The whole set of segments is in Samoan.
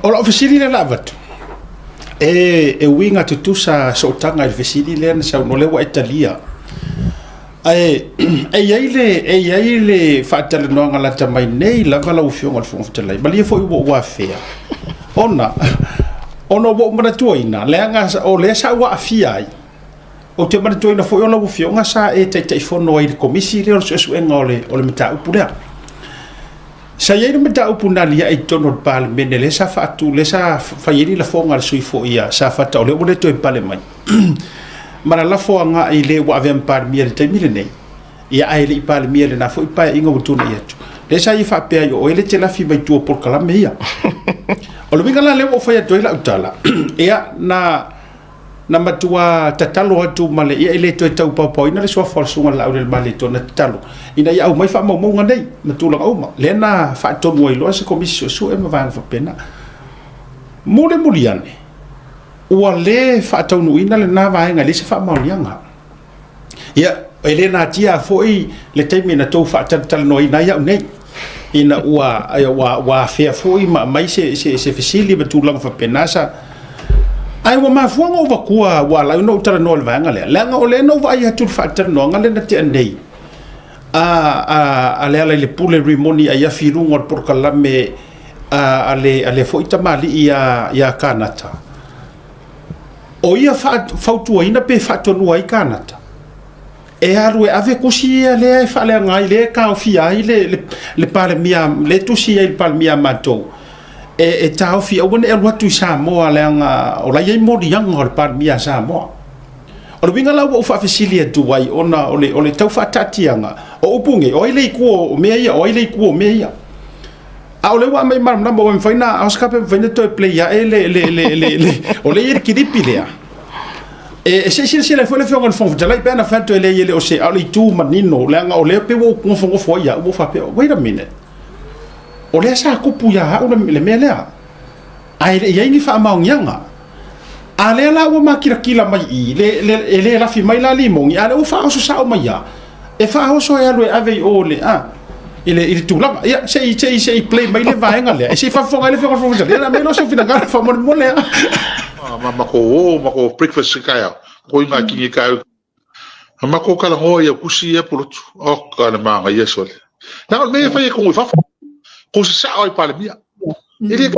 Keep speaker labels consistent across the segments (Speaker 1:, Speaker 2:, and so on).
Speaker 1: O lau fesili lea o le a avatu, e uiga tutusa sootaga i le fesili lea na saunoa, lea ua e talia. Ae e i ai le, e i ai le faatalanoaga lata mai nei lava lau Afioga i le Fofoga Fetalai, malie foi ua ou afea, ona ona ua ou manatuaina, leaga o lea sa ou aafia ai, ou te manatuaina foi o lau Afioga sa e Taitaifono ai i le Komisi lea o le Suesuega o le mataupu lea. Sa i ai le mataupu na aliae i totonu o le Palemene lea sa faatu, lea sa fai ai le lafoga a le sui usufono foi a Safata o lea ua le toe pale mai, ma lalafo agai i le ua avea ma Palemia i le taimi lenei, ia ae le i Palemia i lena foi Paeaiga ua tuanai atu. Lea sa ia faapea ai o oe lea e te lafi mai tua o polokalame ia. O le uiga la lea ua ou fai atu ai lau tala, ia na na matua tatalo atu ma le, ia e le toe tau paopaoina le suafa o le Susuga i le Laaulialemalietoa, na tatalo ina ia aumai faamaumauga nei ma tulaga uma, lea na faatonu ai loa se komisi suesue ma vaega faapena. Mulimuli ane, ua le faataunuuina lena vaega e leai se faamaoniaga. Ia, e le natia foi le taimi na tou faatalatalanoaina ai au nei, ina ua, ua, ua afea foi ma aumai se, se, se fesili ma tulaga faapena sa. Ae ua mafua ona ou avatua, ua ala ai ona ou talanoa i le vaega lea, leaga o lea na ou vaai atu i le faatalanoaga lea na tea nei a, a, a Lealailepule Rimoni Aiafi i luga o le polokalame a, a, le, a le foi tamalii ia, ia Kanata. O ia fautuaina pe faatonua ai Kanata e alu e ave tusi ia lea e faaleaga ai, lea e taofia ai le Palemia, lea e tusi ai le Palemia a matou, e taofi aua ne i alu atu i Samoa leaga o la e i ai moliaga o le Palemia a Samoa. O le uiga la ua ou faafesili atu ai ona o le tau faataatiaga o upu nei, o ai le itu o mea ia, o ai le itu o mea ia. A o lea ua aumai malamalama ua mafai ona Oscar pe mafai ona toe play ae le le le le le o lea e i ai le kilipi lea. E se i silasila ai foi le Afioga i le Fofoga Fetalai pe ana fai atu e leai e le o se a o le itu manino leaga o lea pei ua ou nofonofo ai au ua faapea, wait a minute. O lea sa tupu ia au le mea lea ae le i i ai ni faamaoniaga. A lea la ua makilatila mai i i, e le lafi mai la limoni, a lea ua faaoso sao mai lava. E faaoso e alu e ave i o le, a, i le, i le tulaga. Ia, se i, se i, se i play mai le vaega lea. E se i faafofoga ai le Afioga i le Fofoga Fetalai. Ia, aumai loa sou finagalo faamolemole lava.
Speaker 2: Ma makou o, makou breakfast i taeao, makou inga kingi taeao. Ma makou talanoa ia kusi ia pulotu. Oka le manaia sole. Leaga o le mea ia e fai e kogo i fafo. Kou sasao ai Palemia. E le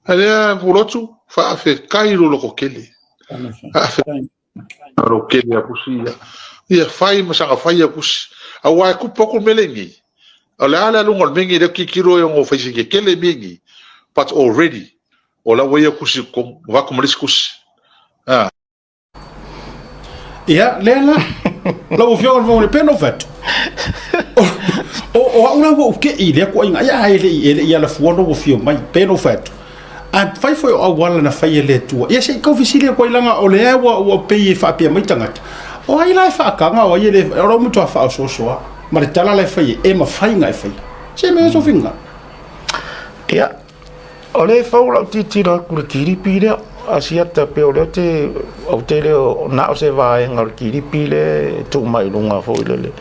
Speaker 2: A lea Pulotu, faafetai lo loko tele. Faafetai lo tele a kusi ia. Ia fai ma saga fai a kusi. Aua e kupu atu le mea lea i nei. O le a le aluga o le mea nei lea tilotilo e ono fai se tetele mea nei. But already, o la ua ia kusi i totonu, avatu ma le isi kusi. Ah.
Speaker 1: Ia, lea la. Lau Afioga i le Fofoga Fetalai, pei ona ou fai atu, o au la ua ou te i lea tuuaiga, ia ae le i, e le i alafua lou afio mai, pei ona ou fai atu. Afai foi o auala na fai e le Atua, ia se i tau fesili atu ai leaga o lea ua, ua pei e faapea mai tagata, o ai la e faataga, o ai e le, o lau matua faaosooso lava, ma le tala la e fai ai, e mafai ona e faia. Se mea sou finagalo.
Speaker 3: Ia, O lea e fau lau tilotilo atu i le kilipi lea a siata pei o lea ou te ou te le o na o se vaega o le kilipi lea e tuu mai i luga foi lele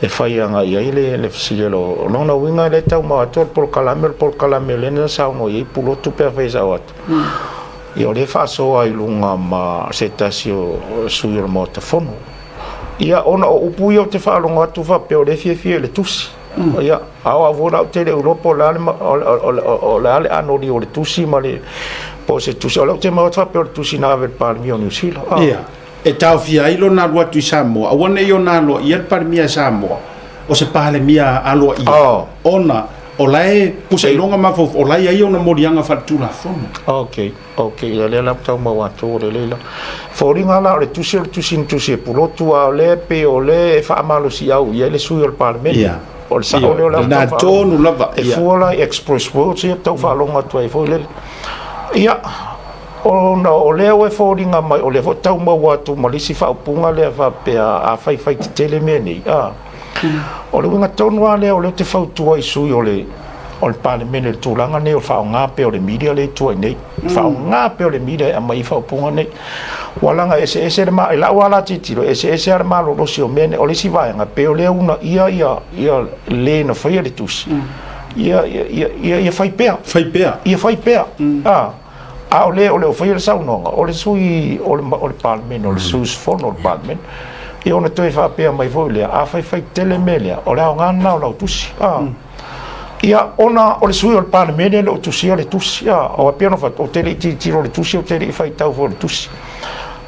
Speaker 3: e fai agai i ai le fesili a lo lona uiga lea e tau mau atu o le polokalame o le polokalame lea na saunoa i ai Pulotu pe afai e sao atu. Ia o lea e faasoa i luga ma se tasi o sui o le Maota Fono. Ia ona o upu ia ou te faalogo atu faapea o lea e fiafia i le tusi. Ia, a o au foi la ou te le iloa po o le a le, o le a le anoliu o le tusi ma le, po o se tusi. O lea ou te maua atu faapea o le tusi na ave i le Palemia o Niu Sila.
Speaker 1: Ia, e taofia ai lona alu atu i Samoa, aua ne i ona aloaia le Palemia e Samoa, o se Palemia aloaia, ona o la e pusa i luga mafaufau, o la e i ai ona moliaga faaletulafono.
Speaker 3: Okay. Ok, ia lea la tau maua atu o le leila. Foliga la o le tusi o le tusi na tusi e Pulotu a o lea pei o lea e faamalosiau i ai le sui o le Palemene.
Speaker 1: Ia.
Speaker 3: O le sao lea o le au
Speaker 1: tau tonu lava.
Speaker 3: E fua la i express words ia tau faalogo atu ai foi lele. Ia, ona o lea ua e foliga mai o lea foi tau maua atu ma le isi faaupuga lea faapea a faifai tetele mea nei, a. O le uiga tonu lava lea o lea ou te fautua i sui o le o le Palemene i le tulaga nei o le faaaoga pea o le media lea e i tua i nei. Faaaoga pea o le media e aumai ai faaupuga nei. Ua laga eseese le ma, i lau lava la tilotilo, e eseese lava le malolosi o mea nei. O le isi vaega, pei o lea e uunaia ia le na faia le tusi. Ia, ia, ia, ia, ia fai pea.
Speaker 1: Fai pea.
Speaker 3: Ia fai pea. A, a o le o le o faia le saunoaga, o le sui o le, o le Palemene, o le sui usufono o le Palemene. Ia ona toe faapea mai foi lea, a fai fai tele mea lea, o le aoga lena o lau tusi. A. Ia, ona o le sui o le Palemene e le o tusia le tusi. A, o pei ona fai atu, ou te le i tilotilo i le tusi, ou te le i faitau foi i le tusi.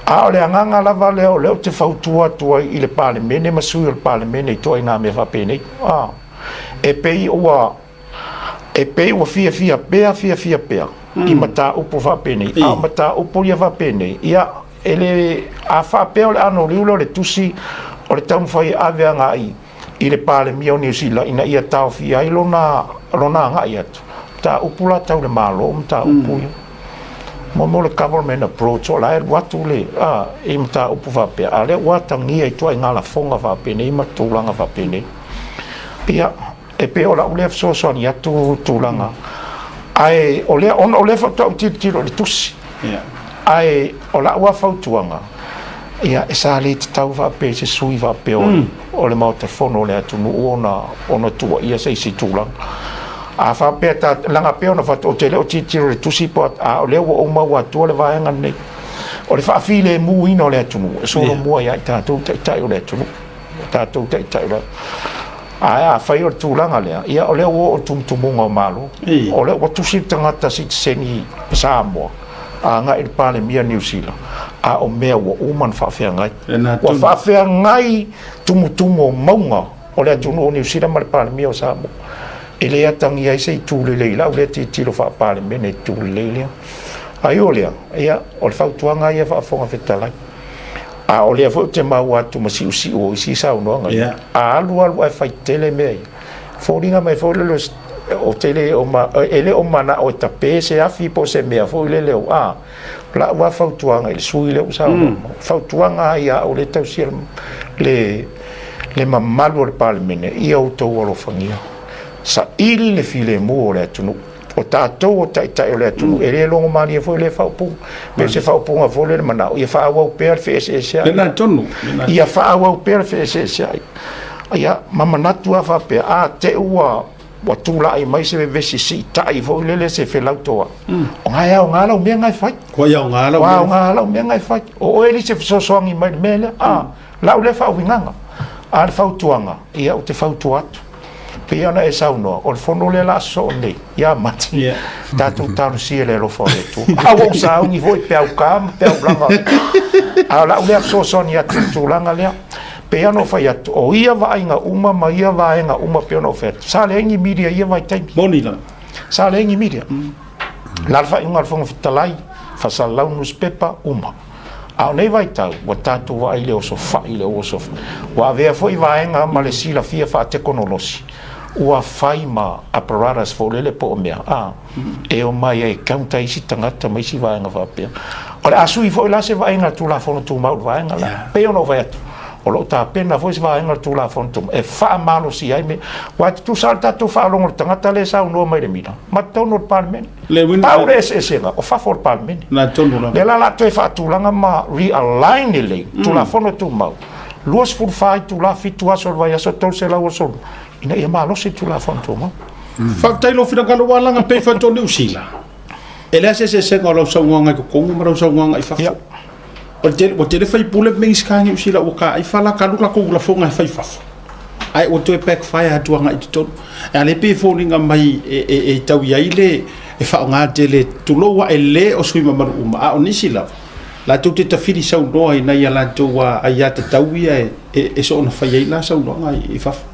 Speaker 3: A o le agaga lava lea o lea ou te fautua atu ai i le Palemene ma sui o le Palemene i ituaiga mea faapenei. A. E pei ua e pei ua fiafia pea fiafia pea i mataupu faapenei, a o mataupu ia faapenei, ia e le a faapea o le anoliu lea o le tusi o le taumafai e ave agai i le Palemia o Niu Sila ina ia taofia ai lona lona agai atu, mataupu la tau le Malo mataupu ia. Mo mo le government approach o la e alu atu le a i mataupu faapea, a o lea ua atagia i ituaiga lafoga faapenei ma tulaga faapenei. Ia, e pei o lau lea fesoasoani atu tulaga, ae o lea, ona o lea faatoa ou tilotilo i le tusi, ae o lau lava fautuaga, ia, e sa le tatau faapea i se sui faapea o, o le Maota Fono o le atunuu ona, ona tuuaia se isi tulaga. A faapea ta, leaga pei ona fai atu, ou te le o tilotilo i le tusi po o, a o lea ua ou maua atua le vaega lenei, o le faafilemuina o le atunuu e solomua ia i tatou taitai o le atunuu. O tatou taitai o le Ae afai o le tulaga lea, ia o lea ua oo i le tumutumuga o Malo. O lea ua tusi le tagata sitiseni Samoa agai i le Palemia Niu Sila, a o mea ua uma ona faafeagai. Ua faafeagai tumutumu o mauga o le atunuu o Niu Sila ma le Palemia o Samoa. E le atagia ai se itu lelei i lau lea tilotilo faa-Palemene i le itu lelei lea. Ae o lea, ia, o le fautuaga lava ia faa-Fofoga Fetalai. A o lea foi ou te maua atu ma siusiu o isi saunoaga ia. A alu alu ae fai tele mea ia, foliga mai foi lele ou te le o ma, e le o manao e tape se afi po o se mea foi lele o, a, o lau lava fautuaga i le sui usufono lea ua saunoa mai, fautuaga lava ia au lea e tausia le, le mamalu o le Palemene, ia outou alofagia, saili le filemu o le atunuu. O tatou o taitai o le atunuu, e le logomalie foi lea faaupuga. Pe o se faaupuga foi lea le manao, ia faaauau pea le feeseeseai.
Speaker 1: Lena tonu.
Speaker 3: Ia faaauau pea le feeseeseai. Ia, ma manatu lava faapea, a te ua ua tulai mai se vevesi siitai foi lele se felautoa'i, o ga e aoga lau mea na e fai.
Speaker 1: Kua i aoga lau
Speaker 3: mea. Kua aoga lau mea na e fai. O oe e leai se fesoasoani mai i le mea lea. A, lau lea faauigaga. A o le fautuaga, ia ou te fautua atu. Pei ona e saunoa, o le fono lea o le a sosoo nei, ia Mati, yeah. Tatou talosia le alofa o le Atua. A ua ou sauni foi peau ka ma peau laga. A o lau lea fesoasoani atu i le tulaga lea. Pei ona ou fai atu, o ia vaaiga uma ma ia vaega uma pei ona ou fai atu, sa leai ni media i ia vaitaimi.
Speaker 1: Moni lava.
Speaker 3: Sa leai ni media. La le faaiuga a le Fofoga Fetalai, faasalalau nusipepa, uma. A o nei vaitau, ua tatou vaai i le osofai, le osofai. Ua avea foi vaega ma le silafia faatekonolosi, ua fai ma apparatus foi lele po o mea, a, e omai ai e counter isi tagata ma isi vaega faapea. O le a sui foi la se vaaiga a le Tulafono Tumau i le vaega lea. Pei ona ou fai atu, o lo o tapena foi se vaega o le Tulafono Tumau e faamalosia ai mea. Aua e tutusa lava le tatou faalogo i le tagata lea e saunoa mai i le mila ma totonu o le Palemene. Pau le eseesega o fafo o le Palemene. Lea la o le a toe faatulaga ma realign lelei Tulafono Tumau, 24 itula, 7 aso o le vaiaso, 300 aso, ina ia malosi le Tulafono Tumau.
Speaker 1: Faafetai i lou finagalo ua alaga pei faatoa Niu Sila. E leai se eseesega o lau saunoaga i totonu ma lau saunoaga i fafo. O le tele, ua tele faipule ma Minisita i Niu Sila ua taaifa la talu latou lafoga e fai i fafo. Ae ua toe backfire atu agai i totonu. A lea pei e foliga mai e tau i ai le e faaaoga tele, tulou a e le o sui mamalu uma, a o nisi lava, latou te tafili saunoa i nai a latou aiatatau ia e soona fai ai la saunoaga i fafo.